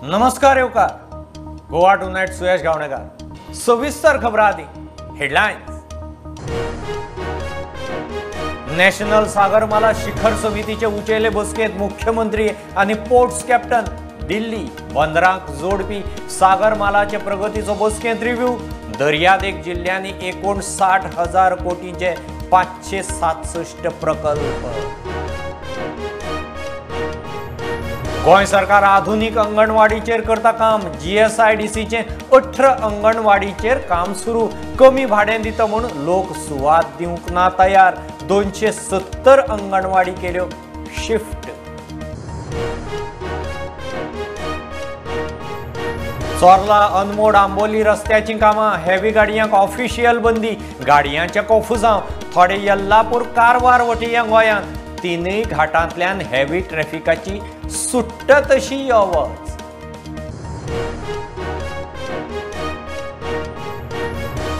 नमस्कार येवकार गोवा टुनायट सुयश गावणेकर। सविस्तर खबरां आदी हेडलायन्स। नॅशनल सागरमाला शिखर समितीचे उचेले बसकेत मुख्यमंत्री आणि पोर्ट्स कॅप्टन दिल्ली बंदरांक जोडपी सागरमालाचे प्रगतीचो बसकेंत रिव्ह्यू। दर्यादेग जिल्ल्यांनी 59,000 कोटींचे 567 प्रकल्प। गोंय सरकार आधुनिक अंगणवाडीचेर करता काम। जीएसआयडीसीचे 18 अंगणवाडीचेर काम सुरू। कमी भाडें दिता म्हूण लोक सुवात दिवंक ना तयार। 270 अंगणवाडी केल्यो शिफ्ट। चोर्ला अनमोड आंबोली रस्त्याची कामां। हेवी गाडयांक ऑफिशियल बंदी। गाडयांचे कोफुजांव। थोडे यल्लापूर कारवार वटेयां गोंयांत। तिनूय घाटांतल्यान हेवी ट्रॅफिकाची सुट्टत अशी यो वच।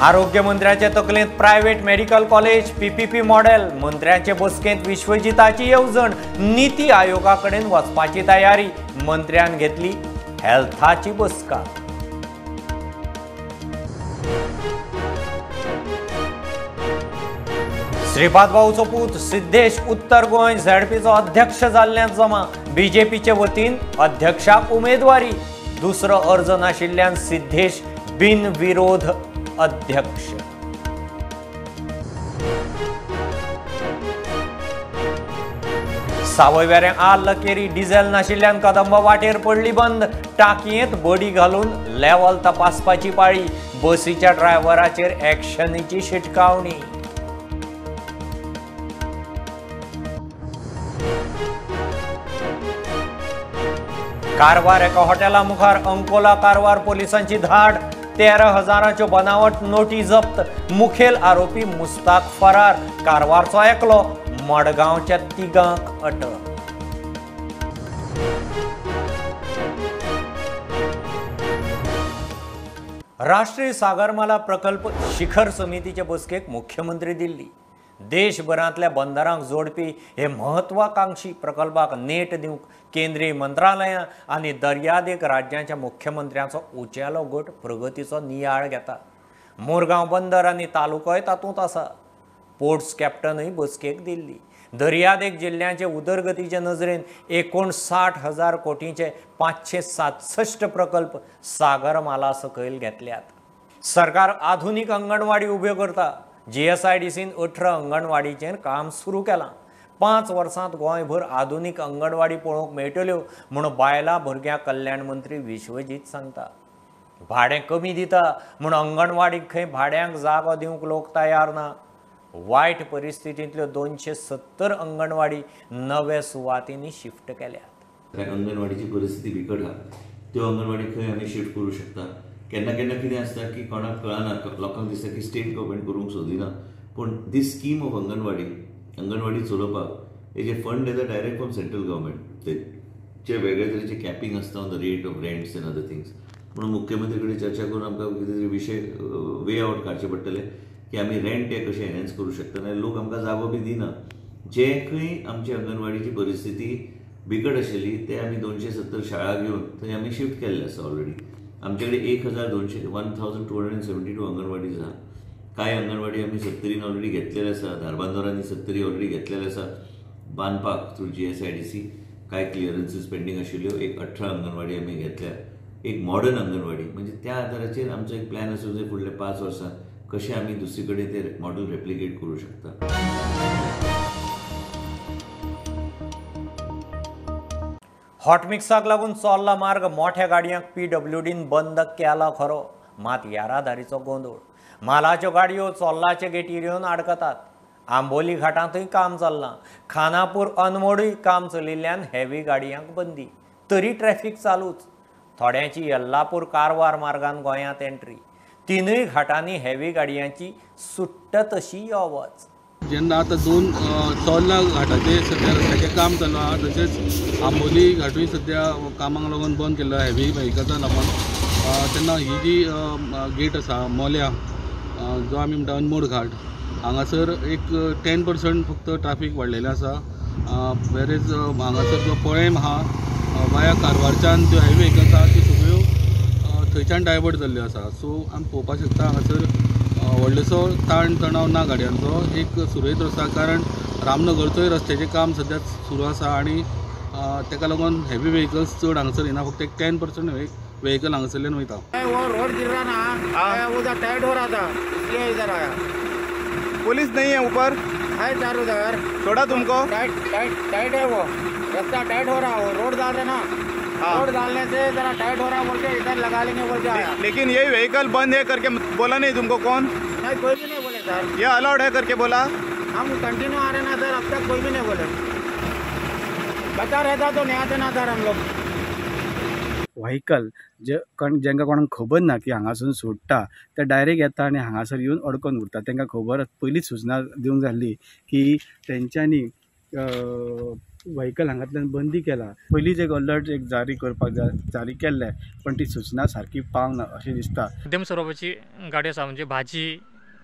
आरोग्य मंत्र्याचे तकलेंत private medical college PPP model. मंत्र्याचे बसकेंत विश्वजिताची येवजण। नीती आयोगा कडेन वचपाची तयारी। मंत्र्यान घेतली हेल्थाची बसका। श्रीपाद भाऊचो पूत सिद्धेश उत्तर गोंय झेडपीचो अध्यक्ष जाल्ल्यान जमा। बीजेपीचे वतीन अध्यक्षाक उमेदवारी। दुसरो अर्ज नाशिल्ल्यान सिद्धेश बिनविरोध अध्यक्ष। सावयवेऱ्यां आल्ल केरी डिझेल नाशिल्ल्यान कदंबा वाटेर पडली बंद। टाकयेंत बडी घालून लेवल तपासपाची पाळी। बसीच्या ड्रायव्हराचेर ॲक्शनीची शिटकावणी। कारवार एका हॉटेला मुखार अंकोला कारवार पोलिसांची धाड। 13,000 बनावट नोटी जप्त। मुखेल आरोपी मुस्ताक फरार। कारवारचो एकलो, मडगांवच्या तिगांक अटक। राष्ट्रीय सागरमाला प्रकल्प शिखर समितीचे बसकेक मुख्यमंत्री दिल्ली। देशभरांतल्या बंदरांक जोडपी हे महत्वाकांक्षी प्रकल्पाक नेट दिवंक केंद्रीय मंत्रालयां आनी दर्यादेग राज्यांच्या मुख्यमंत्र्यांचो उचेलो गट प्रगतीचो नियाळ घेता। मुरगांव बंदर आनी तालुकोय तातूंत आसा। पोर्ट्स कॅप्टनूय बसकेक दिल्ली। दर्यादेग जिल्ल्यांचे उदरगतीचे नजरेन 59,000 कोटींचे 567 प्रकल्प सागरमाला सकयल घेतल्यात। सरकार आधुनिक अंगणवाडी उब्यो करता। जीएसआयडीसीन 18 अंगणवाडीचेर काम सुरू केलां। 5 वर्सांत गोंयभर आधुनिक अंगणवाडी पळोवंक मेळटल्यो म्हूण बायलां भुरग्यां कल्याण मंत्री विश्वजीत सांगता। भाडें कमी दिता म्हूण अंगणवाडीक खंय भाड्यांक जागो दिवंक लोक तयार ना। वायट परिस्थितींतल्यो 270 अंगणवाडी नव्या सुवातींनी शिफ्ट केल्यात। अंगणवाडीची परिस्थिती बिकट आहा, त्यो अंगणवाडी खंय आमी शिफ्ट करूं शकता। केन्ना केन्ना कितें आसता की कोणाक कळना, लोकांक दिसता की स्टेट गव्हर्मेंट करूंक सोदिना, पूण दीस स्कीम ऑफ अंगणवाडी, अंगणवाडी चलोवपाक हे जे फंड येता डायरेक्ट फ्रॉम सेंट्रल गव्हर्मेंट, ते वेगळे तरेचे कॅपिंग आसता on the rate of rents and other things. म्हणून मुख्यमंत्री कडेन चर्चा करून आमकां कितें तरी विशय वे आवट काडचे पडटले की आमी रेंट हे कशें एनहेन्स करूं शकता। नाल्यार लोक आमकां जागो बी दिना। जे खंय आमची अंगणवाडीची परिस्थिती बिकट आशिल्ली ते आमी 270 शाळा घेवन थंय आमी शिफ्ट केल्ले आसा ऑलरेडी। आमचे कडेन 1,272 अंगणवाडी आसा। कांय अंगणवाडी आमी सत्तरीन ऑलरेडी घेतलेले आसा, धारबांदोरांनी सत्तरी ऑलरेडी घेतलेले आसा बांदपाक थ्रू जीएसआयडीसी। कांय क्लियरन्सीस पेंडींग आशिल्ल्यो, एक 18 अंगणवाडी आमी घेतल्या, एक मॉडर्न अंगणवाडी। म्हणजे त्या आधाराचेर आमचो एक प्लॅन आसा जे फुडले 5 वर्सां कशें आमी दुसरी कडेन ते मॉडल रेप्लिकेट करूं शकता। हॉटमिक्साक लागून चोर्ला मार्ग मोठ्या गाडयांक पीडब्ल्यूडीन बंद केला खरो, मात येरादारीचो गोंदळ। मालाच्यो गाडयो चोर्लाचे गेटीर येवन आडकतात। आंबोली घाटांतूय काम चल्लां। खानापूर अनमोडूय काम चलिल्ल्यान हेवी गाडयांक बंदी, तरी ट्रॅफिक चालूच। थोड्यांची यल्लापूर कारवार मार्गान गोंयांत एंट्री। तिनूय घाटांनी हेवी गाडयांची सुट्टत अशी यो वच। जेन्ना आतां 2 चोर्ला घाटाचेर सद्या रस्त्याचें काम चालू आहा, तशेंच आंबोली घाटूय सद्या कामाक लागून बंद केल्लो हेवी व्हेकल्सां लागून, तेन्ना ही जी गेट आसा मोल्या जो आमी म्हणटा अनमोड घाट, हांगासर एक 10% फक्त ट्राफीक वाडलेलें आसा। वेरेज हांगासर जो पळेम आहा वाया कारवारच्यान ज्यो हेवी व्हेकल्स आहा त्यो सगळ्यो थंयच्यान डायवर्ट जाल्ल्यो आसा. सो आमी पळोवपाक शकता हांगासर व्हडलोसो ताण तणाव ना गाडयांचो, एक सुरळीत रस्तो, कारण रामनगरचोय रस्त्याचें काम सद्या सुरू आसा आनी ताका लागून हेवी व्हेकल्स चड हांगासर येना, फक्त एक 10% व्हेकल हांगासरल्यान वयता. वो रोड गिर रहा ना, उधर टाइट हो रहा था इसलिए इधर आया. पुलिस नहीं है ऊपर है चारों उधर, छोड़ा तुमको. टाइट टाइट टाइट है, वो रास्ता टाइट हो रहा है, वो रोड डाल रहे ना, रोड डालने से जरा टाइट हो रहा बोल के इधर लगा लेंगे बोल के आया. लेकिन ये व्हीकल बंद है करके बोला नहीं तुमको? कौन? नहीं, कोई भी नहीं बोले सर. ये अलाउड है करके बोला? हम कंटिन्यू आ रहे ना सर, अब तक कोई भी नहीं बोले. बता रहता तो नहीं आते ना सर हम लोग. व्हेकल जे जेंका कोणाक खबर ना की हांगासून सोडटा ते डायरेक्ट येता आनी हांगासर येवन अडकोन उरता. तांकां खबर पयलींच सुचना दिवंक जाल्ली की तेंच्यांनी व्हेकल हांगांतल्यान बंदी केला. पयलींच एक अलर्ट एक जारी करपाक जाय, जारी केल्लें, पण ती सुचना सारकी पावना अशें दिसता. मध्यम स्वरुपाची गाडी आसा, म्हणजे भाजी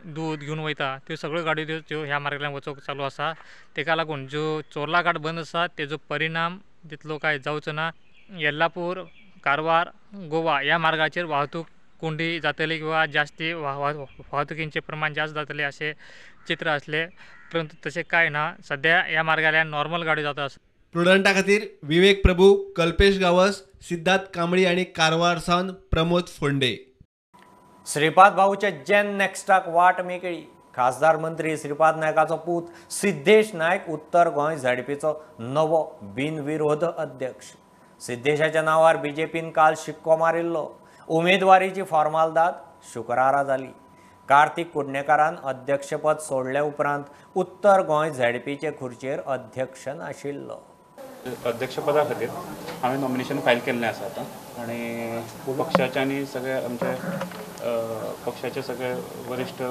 दूद घेवन वयता त्यो सगळ्यो गाडयो त्यो ह्या मार्गांतल्यान वचूंक चालू आसा. तेका लागून ज्यो चोर्ला घाट बंद आसा तेजो परिणाम तितलो कांय जावचो ना. येल्लापूर, कारवार, गोवा ह्या मार्गाचेर वाहतूक कोंडी जातली किंवा जास्ती वाहतुकींचें प्रमाण जास्त जातलें अशें चित्र आसलें, परंतु तशें कांय ना. सद्या ह्या मार्गांतल्यान नॉर्मल गाडयो जाता आसा. प्रुडंटा खातीर विवेक प्रभू, कल्पेश गावस, सिद्धार्थ कांबळी आनी कारवार सावन प्रमोद फोंडे. श्रीपाद भाऊच्या जेन नेक्स्टाक वाट मेकळी. खासदार मंत्री श्रीपाद नायकाचो पूत सिद्धेश नायक उत्तर गोंय झेडपीचो नवो बिनविरोध अध्यक्ष. सिद्धेशाच्या नांवार बीजेपीन काल शिक्को मारिल्लो. उमेदवारीची फॉर्मालदाद शुक्रारा जाली. कार्तिक कुडणेकारान अध्यक्षपद सोडले उपरांत उत्तर गोंय झेडपीचे खुर्चेर अध्यक्ष नाशिल्लो. अध्यक्षपदा खातीर हांवें नॉमिनेशन फायल केल्लें आसा आतां आनी पक्षाचे आनी सगळे आमचे पक्षाचे सगळे वरिश्ठ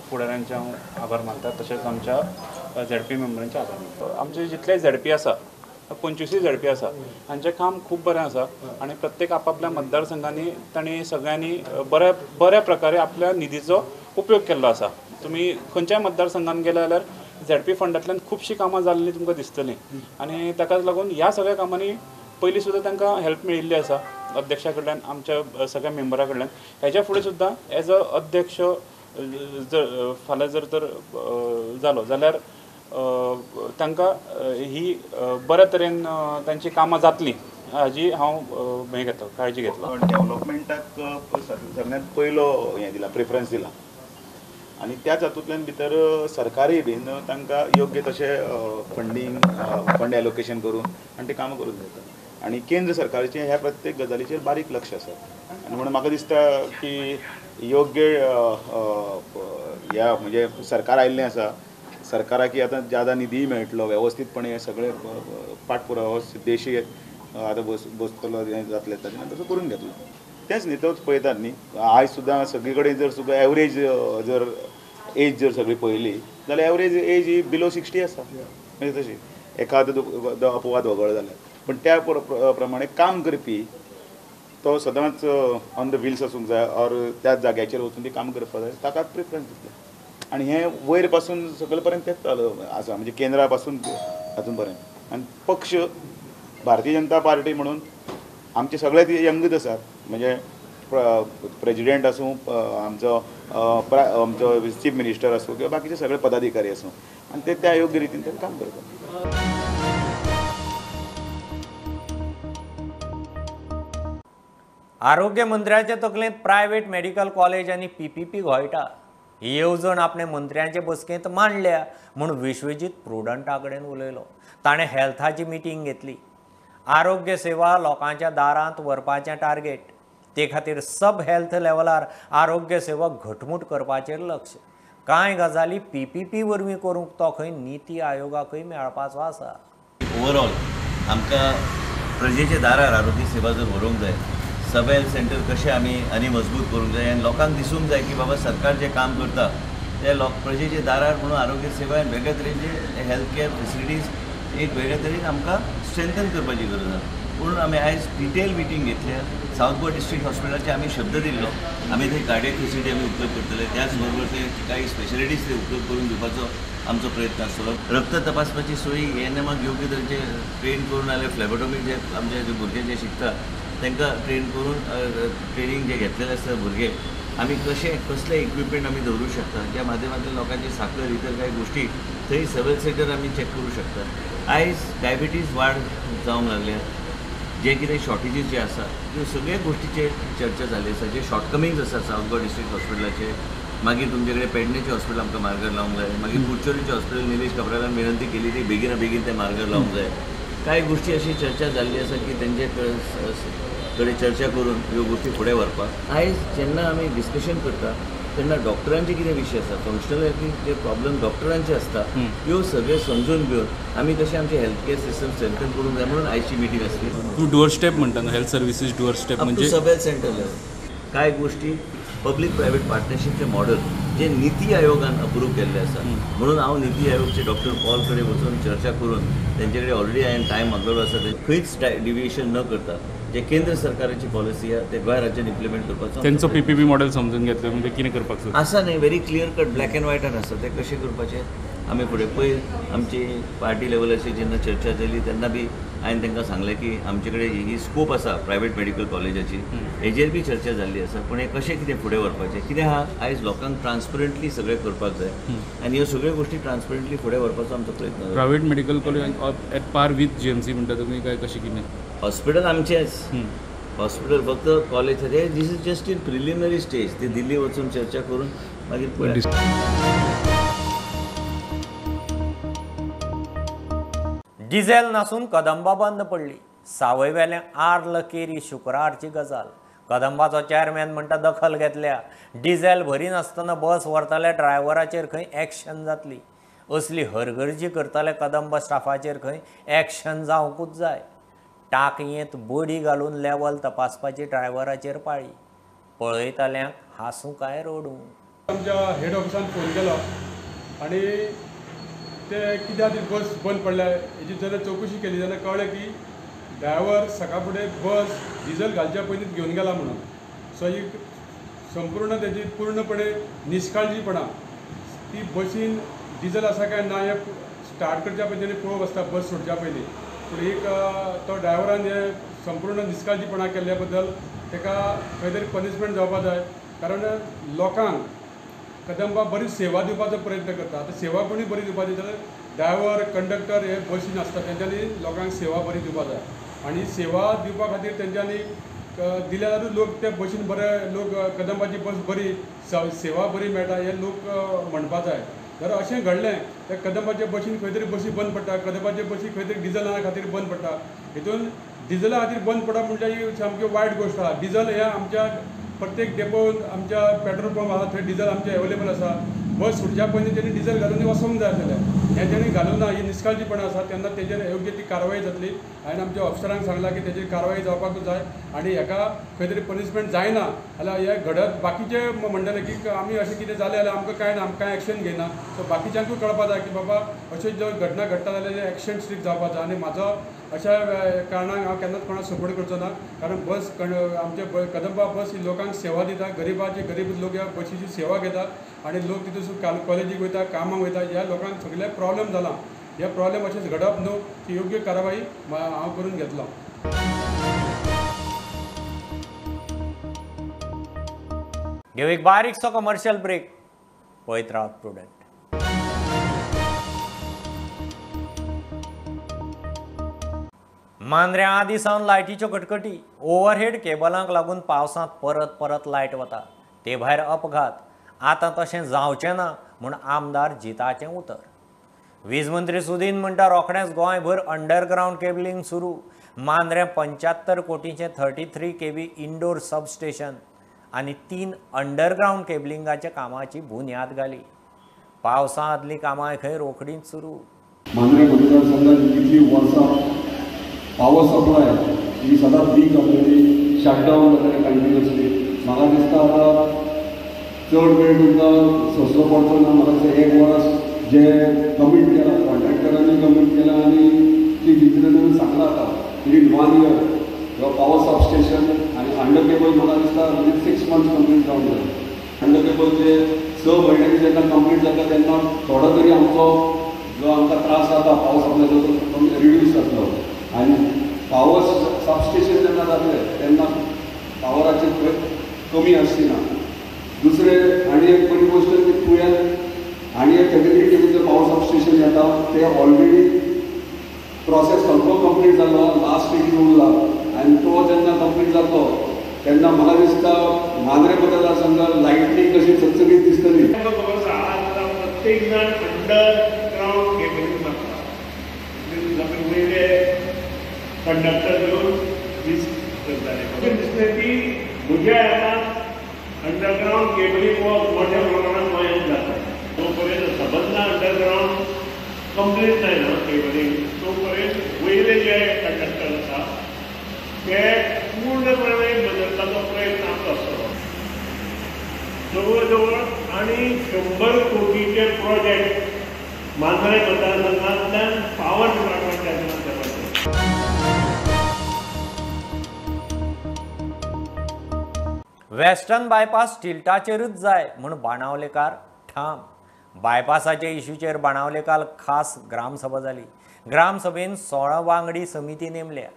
फुडाऱ्यांचे हांव आभार मानता, तशेंच आमच्या झेडपी मेंबरांचे आभार मानता. आमचे जितले झेडपी आसा, 25 झेडपी आसा, हांचें काम खूब बरें आसा आनी प्रत्येक आपापल्या मतदारसंघांनी तांणी सगळ्यांनी बऱ्या बऱ्या प्रकारे आपल्या निधीचो उपयोग केल्लो आसा. तुमी खंयच्याय मतदारसंघान गेले जाल्यार झेडपी फंडांतल्यान खुबशीं कामां जाल्लीं तुमकां दिसतलीं आनी ताकाच लागून ह्या सगळ्या कामांनी पयलीं सुद्दां तांकां हेल्प मेळिल्ली आसा अध्यक्षा कडल्यान, आमच्या सगळ्या मेंबरा कडल्यान. हेच्या फुडें सुद्दां एज अ अध्यक्ष जर फाल्यां जर तर जालो जाल्यार तांकां ही बऱ्या तरेन तांची कामां जातलीं हाजी हांव हें घेतलो, काळजी घेतलो. डेव्हलपमेंटाक सगळ्यांत पयलो हें दिला, प्रिफरन्स दिला आनी त्याच हातूंतल्यान भितर सरकारूय बीन तांकां योग्य तशें फंडींग, फंड एलोकेशन करून आनी ते कामां करून दिता. आनी केंद्र सरकारचें ह्या प्रत्येक गजालीचेर बारीक लक्ष आसा आनी म्हणून म्हाका दिसता की योग्य ह्या म्हणजे सरकार आयिल्लें आसा, सरकाराक आतां ज्यादा निधीय मेळटलो, वेवस्थीतपणे हे सगळे पाठपुरावो देशी आतां बसतलो हें जातलें ताजें नंतर तसो करून घेतलो. तेंच न्ही, तोच पळयतात न्ही आयज सुद्दां सगळी कडेन जर सुद्दां एवरेज जर एज जर सगळी पळयली जाल्यार एवरेज एज ही बिलो 60 आसा, म्हणजे तशी एखादो अपवाद वगळलो जाल्यार, पूण त्या प्रमाणे काम करपी तो सदांच ऑन the wheels आसूंक जाय ऑर त्याच जाग्याचेर वचून ती काम करपाक जाय, ताकाच प्रिफरन्स दितले. आनी हें वयर पासून सकयल पर्यंत तेंच चालू आसा, म्हणजे केंद्रा पासून हातून पर्यंत. आनी पक्ष भारतीय जनता पार्टी म्हणून आमचे सगळे ते यंगच आसात, म्हणजे प्रेजिडेंट आसूं, आमचो आमचो चीफ मिनिस्टर आसूं किंवा बाकीचे सगळे पदाधिकारी आसूं, आनी ते त्या योग्य रितीन ते काम करतात. आरोग्य मंत्र्याच्या तकलेंत प्रायव्हेट मेडिकल कॉलेज आनी पीपीपी घोळटा ही येवजण आपणे मंत्र्यांचे बसकेंत मांडल्या म्हूण विश्वजीत प्रुडंटा कडेन उलयलो. ताणें हेल्थाची मिटींग घेतली. आरोग्य सेवा लोकांच्या दारांत व्हरपाचें टार्गेट, ते खातीर सब हेल्थ लेवलार आरोग्य सेवा घटमूट करपाचेर लक्ष. कांय गजाली पीपीपी वरवीं करूंक तो खंय नीती आयोगाकय मेळपाचो आसा. ओवरऑल आमकां प्रजेच्या दारार आरोग्य सेवा जर व्हरूंक जाय, सब हेल्थ सेंटर कशें आमी आनी मजबूत करूंक जाय आनी लोकांक दिसूंक जाय की बाबा सरकार जें काम करता ते लोक प्रजेच्या दारार म्हणून आरोग्य सेवा आनी वेगळे तरेचे हेल्थ केअर फेसिलिटीज एक वेगळे तरेन आमकां स्ट्रेंथन करपाची गरज आसा. पूण आमी आयज डिटेल मिटींग घेतल्या. सावथ गोवा डिस्ट्रिक्ट हॉस्पिटलाचे आमी शब्द दिल्लो, आमी थंय कार्डियक फेसिलिटी आमी उपलब्ध करतले, त्याच बरोबर ते काही स्पेशलिटीज ते उपलब्ध करून दिवपाचो आमचो प्रयत्न आसतलो. रक्त तपासपाची सोयी एएनएमाक योग्य तरेचे ट्रेन करून नाल्यार फ्लॅबोटॉमी जे आमचे जे भुरगे जे शिकता तांकां ट्रेन करून ट्रेनींग जे घेतलेले आसता भुरगे आमी कशे कसले इक्विपमेंट आमी दवरूं शकता ज्या माध्यमांतल्यान लोकांची साकर इतर कांय गोश्टी थंय सब हेल्थ सेंटर आमी चॅक करूं शकता. आयज डायबिटीज वाड जावंक लागल्या, जे कितें शॉर्टेजीस जे आसा त्यो सगळ्या गोश्टीचेर चर्चा जाल्ली आसा. जे शॉर्टकमिंग्स आसा सावथ गोवा डिस्ट्रिक्ट हॉस्पिटलाचे, मागीर तुमचे कडेन पेडणेचें हॉस्पिटल आमकां मार्गार लावंक जाय, मागीर कुडचोरीचें हॉस्पिटल निलेश काब्रालान विनंती केली ती बेगीना बेगीन तें मार्गार लावंक जाय. कांय गोश्टी अशी चर्चा जाल्ली आसा की तेंचे कडेन चर्चा करून ह्यो गोश्टी फुडें व्हरपाक. आयज जेन्ना आमी डिस्कशन करता तेन्ना डॉक्टरांचे कितें विशय आसा, फंक्शनल जे प्रॉब्लम डॉक्टरांचे आसता ह्यो सगळे समजून घेवन आमी कशें आमचें हेल्थ केअर सिस्टम स्ट्रेंथन करूंक जाय म्हणून आयची मिटींग आसली. तूं डोअर स्टेप म्हणटा न्हू, हेल्थ सर्विसीस डोअर स्टेप म्हणजे सब हेल्थ सेंटर लेवल कांय गोश्टी पब्लीक प्रायवेट पार्टनरशीपचें मॉडल जे निती आयोगान अप्रूव केल्लें आसा म्हणून हांव निती आयोगचे डॉक्टर पॉल कडेन वचून चर्चा करून तेंचे कडेन ऑलरेडी हांवें टायम मागलेलो आसा. ते खंयच डिविएशन न करता जे केंद्र सरकाराची पॉलिसी आसा ते गोंय राज्यान इम्प्लिमेंट करपाचो तेंचो पीपीपी मॉडेल समजून घेतलो म्हणजे कितें करपाक आसा न्ही, very clear cut black and व्हायटान आसा ते कशें करपाचें. आमी फुडें पयर आमची पार्टी लेवलाचेर जेन्ना चर्चा जाली तेन्ना बी हांवें तांकां सांगलें की आमचे कडेन ही स्कोप आसा प्रायवेट मेडिकल कॉलेजाची, हेजेर बी चर्चा जाल्ली आसा. पूण हें कशें कितें फुडें व्हरपाचें कितें आहा आयज लोकांक ट्रान्सपरंटली सगळें करपाक जाय आनी ह्यो सगळ्यो गोश्टी ट्रान्सपरंटली फुडें व्हरपाचो आमचो प्रयत्न. Private medical college at par with GMC म्हणटा तुमी काय कशें कितें? हॉस्पिटल आमचेंच, हॉस्पिटल फक्त college this is just in preliminary stage. ती दिल्ली वचून चर्चा करून मागीर डिझेल नासून कदंबा बंद पडली. सावयवेल्या आर्ल केरी शुक्रारची गजाल. कदंबाचो चेअरमॅन म्हणटा दखल घेतल्या, डिझेल भरिनासतना बस व्हरतल्या ड्रायव्हराचेर खंय एक्शन जातली. असली हरगर्जी करतल्या कदंबा स्टाफाचेर खंय एक्शन जावंकूच जाय. टाकयेंत बडी घालून लेवल तपासपाची ड्रायव्हराचेर पाळी. पळयतल्यांक हासूं काय रडूं. आमच्या हेड ऑफिसान फोन केलो आनी ते कित्याक बस बंद पडल्या हेजी जेन्ना चवकशी केली तेन्ना कळ्ळें की ड्रायव्हर सकाळ फुडें बस डिझल घालच्या पयलींच घेवन गेला म्हणून. सो ही संपूर्ण तेजी पूर्णपणे निश्काळजीपणा. ती बसीन डिझल आसा काय ना हें स्टार्ट करच्या पयलीं तेणी पळोवप आसता बस सोडच्या पयलीं. पूण एक तो ड्रायव्हरान हे संपूर्ण निश्काळजीपणा केल्ल्या बद्दल ताका खंय तरी पनिशमेंट जावपा जाय. कारण लोकांक कदंबा बरी सेवा दिवपाचो प्रयत्न करता. आतां सेवा कोणी बरी दिवपाची जाल्यार ड्रायव्हर कंडक्टर हे बसीन आसता तेंच्यांनी लोकांक सेवा बरी दिवपा जाय आनी सेवा दिवपा खातीर तेंच्यांनी दिल्या जाल्यार लोक ते बसीन बरे लोक कदंबाची बस बरी सेवा बरी मेळटा हे लोक म्हणपा जाय. जर अशें घडलें तर कदंबाचे बसीन खंय तरी बसी बंद पडटा, कदंबाचे बसी खंय तरी डिझला खातीर बंद पडटा. हितून डिझला खातीर बंद पडप म्हणजे ही सामकी वायट गोश्ट आसा. डिझल हे आमच्या प्रत्येक डेपोन आमच्या पेट्रोल पंप आसा थंय डिझल आमचें एवेलेबल आसा. बस सुटच्या पयलीं तेणी डिझल घालून वचोंक जाय आसलें, हें तेणी घालूंक ना, ही निश्काळजीपणां आसा. तेन्ना तेजेर योग्य ती कारवाय जातली. हांवें आमच्या ऑफिसरांक सांगलां की तेजेर कारवाय जावपाकूच जाय आनी हेका खंय तरी पनिशमेंट जायना जाल्यार हें घडत बाकीचे म्हणटले की आमी अशें कितें जालें जाल्यार आमकां कांय ना, आमकां कांय एक्शन घेयना. सो बाकीच्यांकूय कळपा जाय की बाबा अश्यो ज्यो घटना घडटा जाल्यार एक्शन स्ट्रिक्ट जावपा जाय. आनी म्हाजो अशा कारणाक हांव केन्नाच कोणाक सपोर्ट करचो ना. कारण बस आमचे कदंबा बस ही लोकांक सेवा दिता, गरिबाचे गरीब लोक ह्या बशीची सेवा घेता आनी लोक तितून कॉलेजीक वयता, कामाक वयता. ह्या लोकांक सगळे प्रॉब्लम जाला, हे प्रॉब्लम अशेंच घडप न्हू ती योग्य कारवाई हांव करून घेतलो. घेऊ एक बारीकसो कमर्शियल ब्रेक. पळयत रावात प्रुडंट. मांद्र्यां आदी सावन लायटीच्यो कटकटी. ओव्हरहेड केबलांक लागून पावसांत परत परत लायट वता, ते भायर अपघात. आतां तशें जावचें ना म्हूण आमदार जिताचें उतर. वीज मंत्री सुदीन म्हणटा रोखडेंच गोंयभर अंडरग्रावंड केबलिंग सुरू. मांद्र्यां 75 कोटींचें 33 केबी इंडोर सबस्टेशन आनी 3 अंडरग्रावंड केबलिंगाच्या कामाची बुन्याद घाली. पावसा आदलीं कामां खंय रोखडींच सुरू. मांद्रें मतदारसंघात जितली वर्सां पावर सप्लाय ही सदांच वीक जातली, शटडावन जातलें कंटिन्युअसली. म्हाका दिसता आतां चड वेळ तुमकां सोंसचो पडचो ना. म्हाका दिसता एक वर्स जे कमीट केलां कॉन्ट्रॅक्टरांनी कमीट केलां आनी चीफ इंजिनियरान सांगलां आतां विदीन 1 इयर हो पावर सबस्टेशन आनी अंडर केबल म्हाका दिसता विदीन 6 मंथ्स कंप्लीट जावंक जाय. अंडर केबल जे 6 म्हयन्यांनी जेन्ना कंप्लीट जाता तेन्ना थोडो तरी आमचो जो आमकां त्रास जाता पावर सप्लायचो तो रिड्यूस जातलो आनी पावर सबस्टेशन जेन्ना जातलें तेन्ना पावराची खंय कमी आसची ना. दुसरें आनी एक बरी गोश्ट की तुयें आनी एक 33 केवीचें पावर सबस्टेशन येता तें ऑलरेडी प्रोसेस सामको कंप्लीट जालो, लास्ट स्टेजीर उरला आनी तो जेन्ना कंप्लीट जातलो तेन्ना म्हाका दिसता मांद्रे मतदारसंघ लायटली कशी चकचकीत दिसतली. प्रत्येक जाण अंडरग्रावंड केबलींग मारता, वयले कंडक्टर घेवन वीज करताले. अशें दिसलें की म्हज्या हातांत अंडरग्रावंड केबलींग वर्क मोठ्या प्रमाणात गोंयांत जाता. जो पर्यंत सबंद अंडरग्रावंड कंप्लीट जायना केबलींग तो पर्यंत वयले जे कंडक्टर आसा ते पूर्णपणे बदलपाचो प्रयत्न आमचो आसतलो. जवळ जवळ आनी 100 कोटीचे प्रोजेक्ट मांद्रे मतदारसंघांतल्यान पावर डिपार्टमेंटाच्या माध्यमांतल्यान. वेस्टर्न बायपास स्टिल्टाचेरूच जाय म्हूण बाणावलेकार ठाम. बायपासाच्या इश्यूचेर बाणावले काल खास ग्रामसभा जाली. ग्रामसभेन 16 वांगडी समिती नेमल्या.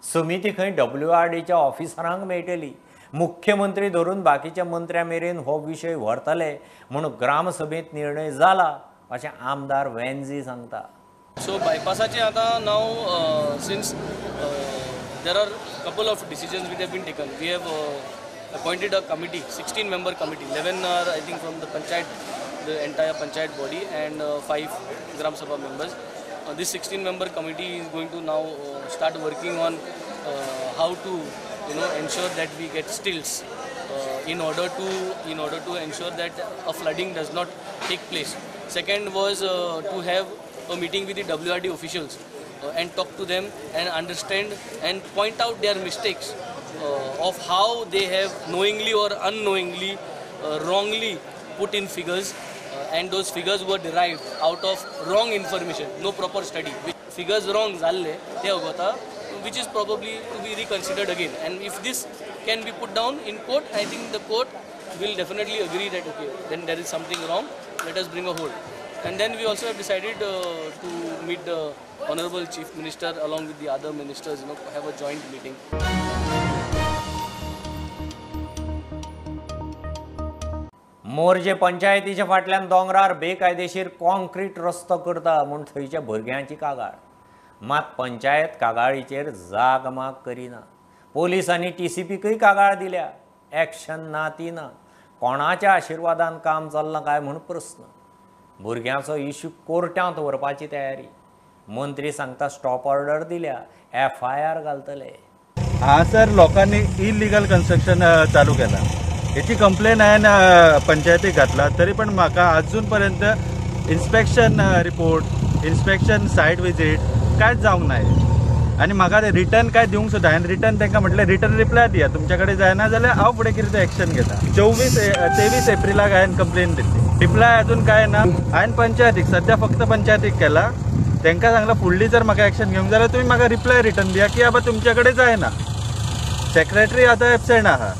समिती खंय WRDच्या ऑफिसरांक मेळटली. मुख्यमंत्री धरून बाकीच्या मंत्र्यां मेरेन हो विशय व्हरतले म्हूण ग्रामसभेंत निर्णय जाला अशें आमदार वेन्झी सांगता. सो बायपासाचे आतां now since there are couple of decisions which have been taken. We have appointed a committee, 16 member committee, 11 are I think from the panchayat, the entire panchayat body, and 5 Gram Sabha members. This 16 member committee is going to now start working on how to, you know, ensure that we get stilts in order to ensure that a flooding does not take place. Second was to have a meeting with the WRD officials and talk to them and understand and point out their mistakes of how they have knowingly or unknowingly wrongly put in figures, and those figures were derived out of wrong information, no proper study. Figures wrong jalle te avata, which is probably to be reconsidered again. And if this can be put down in court, I think the court will definitely agree that okay, then there is something wrong, let us bring a hold. And then we also have decided to meet the Honorable Chief Minister along with the other ministers, you know, have a joint meeting. Morjim पंचायतीच्या फाटल्यान दोंगरार बेकायदेशीर concrete रस्तो करता म्हूण थंयच्या भुरग्यांची कागाळ. मात पंचायत कागाळीचेर जागमाग करिना. पोलिसांनी TCPकय कागाळ दिल्या, एक्शन ना ती ना. कोणाच्या आशिर्वादान काम चल्लां काय म्हूण प्रस्न. भुरग्यांचो इश्यू कोर्टांत व्हरपाची तयारी. मंत्री सांगता स्टॉप ऑर्डर दिल्या, FIR घालतले. हांगासर लोकांनी इलिगल कन्स्ट्रक्शन चालू केलां, हेची कंप्लेन हांवें पंचायतीक घातला, तरी पण म्हाका अजून पर्यंत inspection report, inspection site visit कांयच जावंक ना. आनी म्हाका ते रिटर्न काय दिवंक सुद्दां हांवें रिटर्न तांकां म्हटलें रिटर्न रिप्लाय दिया, तुमच्या कडेन जायना जाल्यार हांव फुडें कितें तें एक्शन घेता. 23 एप्रिलाक हांवें कंप्लेन दिल्ली, रिप्लाय अजून कांय ना. हांवें पंचायतीक सद्या फक्त पंचायतीक केला, तांकां सांगलां फुडली जर म्हाका एक्शन घेवंक जाल्यार तुमी म्हाका रिप्लाय रिटर्न दिया की बाबा तुमच्या कडेन जायना. सेक्रेटरी आतां एबसेंट आहा,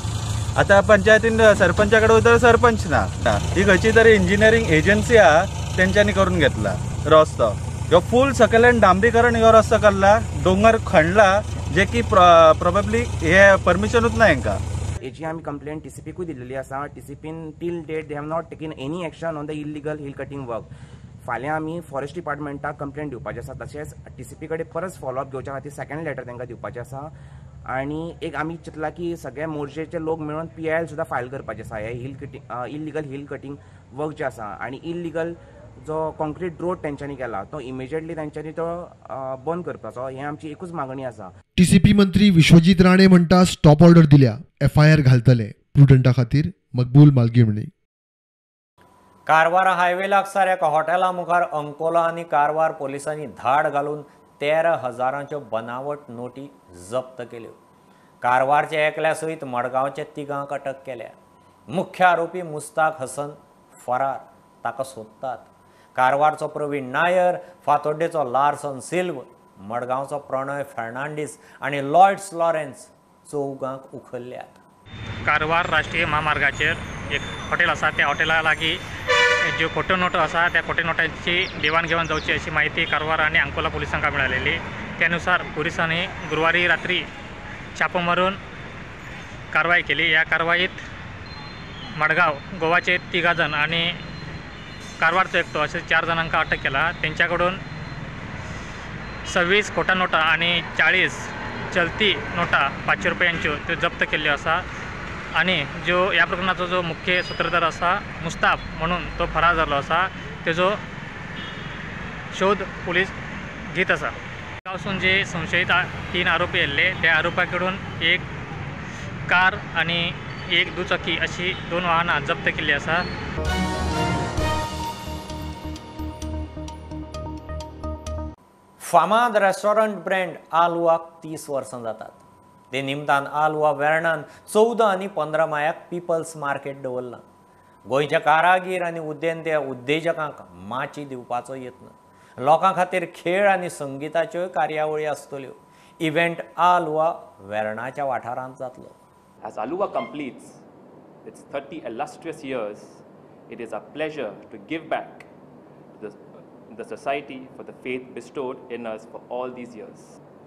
आतां पंचायतीन सरपंचा कडेन वयता सरपंच ना. ही खंयची तरी इंजिनियरींग एजन्सी आहा तेंच्यांनी करून घेतला रस्तो. ह्यो फूल सकयल्यान डांबरीकरण ह्यो रस्तो काडला, दोंगर खणला, जे की प्रोबेबली हे परमिशनूच ना हेंकां. हेची आमी कंप्लेन TCPकूय दिल्लेली आसा. TCPन till date they have not taken any action on the illegal hill cutting work. फाल्यां आमी फॉरेस्ट डिपार्टमेंटाक कंप्लेन दिवपाचें आसा, तशेंच TCP कडेन परत फॉलोअप घेवच्या खातीर सेकंड लेटर तांकां दिवपाचें आसा. आनी एक आमी चिंतला की सगळे मोर्जेचे लोक मेळून PIL सुद्दां फायल करपाचें आसा हे hill cutting, illegal hill cutting work जें आसा. आनी इलिगल जो कॉन्क्रीट रोड तेंच्यांनी केला तो इमिजिएटली तेंच्यांनी तो बंद करपाचो, हें आमची एकूच मागणी आसा. TCP मंत्री विश्वजीत राणे म्हणटा स्टॉप ऑर्डर दिल्या, FIR घालतले. प्रुडंटा खातीर मकबूल मालगिमणी. कारवार हायवे लागसार एका हॉटेला मुखार अंकोला आनी कारवार पोलिसांनी धाड घालून 13,000 बनावट नोटी जप्त केल्यो. कारवारच्या एकल्या सयत मडगांवच्या 3 अटक केल्या. मुख्य आरोपी मुस्ताक हसन फरार, ताका सोदतात. कारवारचो प्रवीण नायर, फातोड्डेचो लार्सन सिल्व, मडगांवचो प्रणय फर्नांडीस आनी लॉयड्स लॉरेन्स 4 उखल्ल्यात. कारवार राष्ट्रीय म्हामार्गाचेर एक हॉटेल आसा त्या हॉटेला लागीं ज्यो खोट्यो नोटो आसा त्या खोट्यो नोटांची देवाणघेवाण जावची अशी माहिती कारवार आनी अंकोला पोलिसांक मेळालेली. त्यानुसार पोलिसांनी गुरुवारी रात्री छापो मारून कारवाई केली. ह्या कारवाईत मडगांव गोवाचे 3 जण आणि कारवारचो एकटो असे 4 जाणांका अटक केला. त्यांच्याकडून 26 खोटा नोटा आणि 40 चलती नोटा 500 रुपयांच्यो त्यो जप्त केल्ल्यो आसा. आणि जो ह्या प्रकरणाचो जो मुख्य सूत्रधार आसा मुस्ताफ म्हणून तो फरार जाल्लो आसा तेजो शोध पोलीस घेत आसा. गांवसून जे संशयित 3 आरोपी आयिल्ले त्या आरोपाकडून एक कार आणि एक दुचाकी अशी 2 वाहनां जप्त केल्ली आसा. फामाद रेस्टॉरंट ब्रँड आलवाक 30 वर्सां जातात. ते निमतान आलवा वेर्णान 14 आनी 15 मायाक पिपल्स मार्केट दवरलां. गोंयच्या कारागीर आनी उद्देंत्या उद्देजकांक माची दिवपाचो यत्न. लोकां खातीर खेळ आनी संगिताच्योय कार्यावळी आसतल्यो. इव्हेंट आलवा वेर्णाच्या वाठारांत जातलो. As Aluva completes its 30 illustrious years, it is our pleasure to give back to the society for the faith bestowed in us for all these years.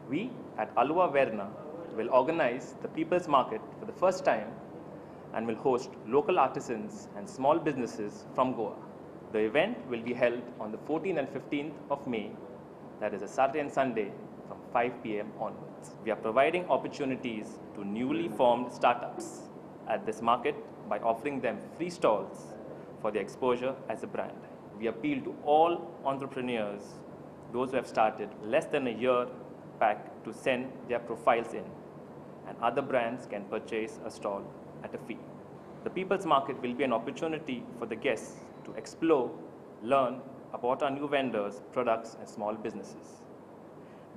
We at Aluva Verna will organize the People's Market for the first time and will host local artisans and small businesses from Goa. The event will be held on the 14th and 15th of May, that is a Saturday and Sunday, from 5 p.m. onwards. We are providing opportunities to newly formed startups at this market by offering them free stalls for their exposure as a brand. We appeal to all entrepreneurs, those who have started less than a year back, to send their profiles in, and other brands can purchase a stall at a fee. The People's Market will be an opportunity for the guests to explore, learn about our new vendors, products and small businesses.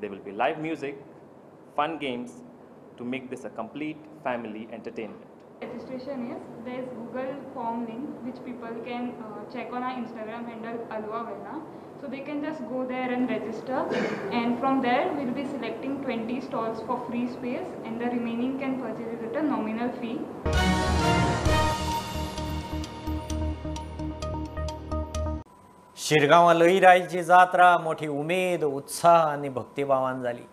There will be live music, fun games to make this a complete family entertainment. Registration is, there is Google form link which people can check on our Instagram handle Aluva Verna. So they can just go there and register, and from there we'll be selecting 20 stalls for free space and the remaining can purchase it at a nominal fee. शिरगांवां लईराईची जात्रा मोठी उमेद, उत्साह आनी भक्तिभावान जाली.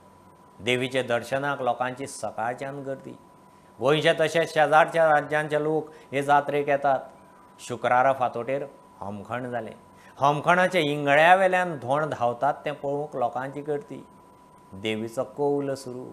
देवीच्या दर्शनाक लोकांची सकाळच्यान गर्दी. गोंयच्या तशेंच शेजारच्या राज्यांचे लोक हे जात्रेक येतात. शुक्रारा फांतोडेर होमखण जालें. होमखणाच्या इंगळ्या वेल्यान धोण धांवतात तें पळोवंक लोकांची गर्दी. देवीचो कौल सुरू.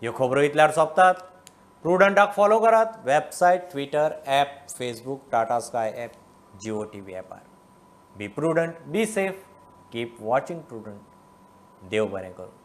ह्यो खबरो इतल्यार सोंपतात. प्रुडंटाक फॉलो करात website, Twitter, app, Facebook, Tata Sky app, Jio TV ॲपार. Be prudent, be safe, keep watching Prudent. देव बरें करूं.